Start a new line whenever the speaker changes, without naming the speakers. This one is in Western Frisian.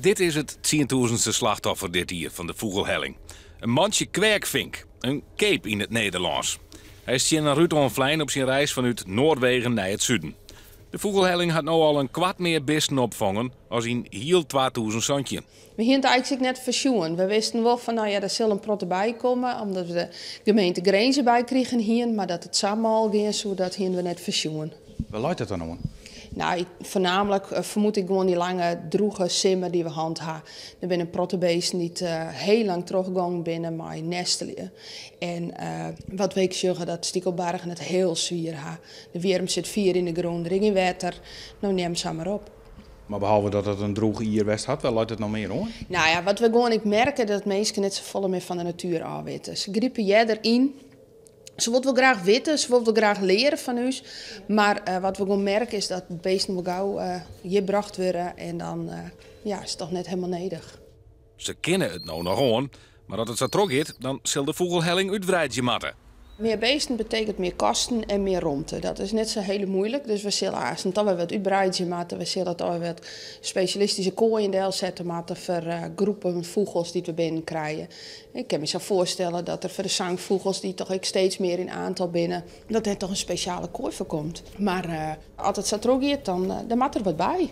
Dit is it tsientûzenste slachtoffer dit jier fan de fûgelhelling. In mantsje kwêkfink, in keep yn it Nederlânsk. Hy is tsjin in rút oanflein op syn reis fanút Noarwegen nei it suden. De fûgelhelling hat no al in kwart mear bisten opfongen as yn hiel 2017.
We hiene it eigentlik net foarsjoen. We wisten wol fan, no ja, der sil in protte by komme, omdat we de gemeente Grins derby krigen hiene, mar dat it sa mâl gean soe, dat hiene we net foarsjoen.
Wêr leit dat dan oan?
Nou, foarnaamlik fermoed ik gewoan dy lange drûge simmer dy't we hân ha. Der binne in protte bisten dy't hiel lang trochgongen binne mei nestelje. En wat we ek sjogge, dat stikelbargen it hiel swier ha. De wjirm sit fier yn de grûn, der is gjin wetter. No, nim sa mar op.
Mar behalve dat it in drûch jier west hat, wêr leit it noch mear oan?
Nou ja, wat we gewoan ek merke, dat minsken net safolle mear fan de natuer ôfwitte. Se gripe earder yn. Se wolle wol graach witte, se wolle wol graach leare fan ús. Mar wat we gewoan merke is dat bisten wol gau hjir brocht wurde en dan ja, is it toch net hielendal nedich.
Se kinne it no noch oan, mar as it sa trochgiet, dan sil de fûgelhelling útwreidzje moatte.
Mear bisten betekent mear kosten en mear romte. Dat is net sa hiel muoilik, dus we sille aansten toch wer wat útwreidzje moatte. We sille toch wer wat spesjalistyske koaien delsette moatte foar groepen fûgels dy't we binnen krije. Ik kin my sa foarstelle dat der foar de sangfûgels, dy't toch ek steeds mear yn oantal binne, dat dêr toch in spesjale koai foar komt. Mar as it sa trochgiet, dan moat der wat by.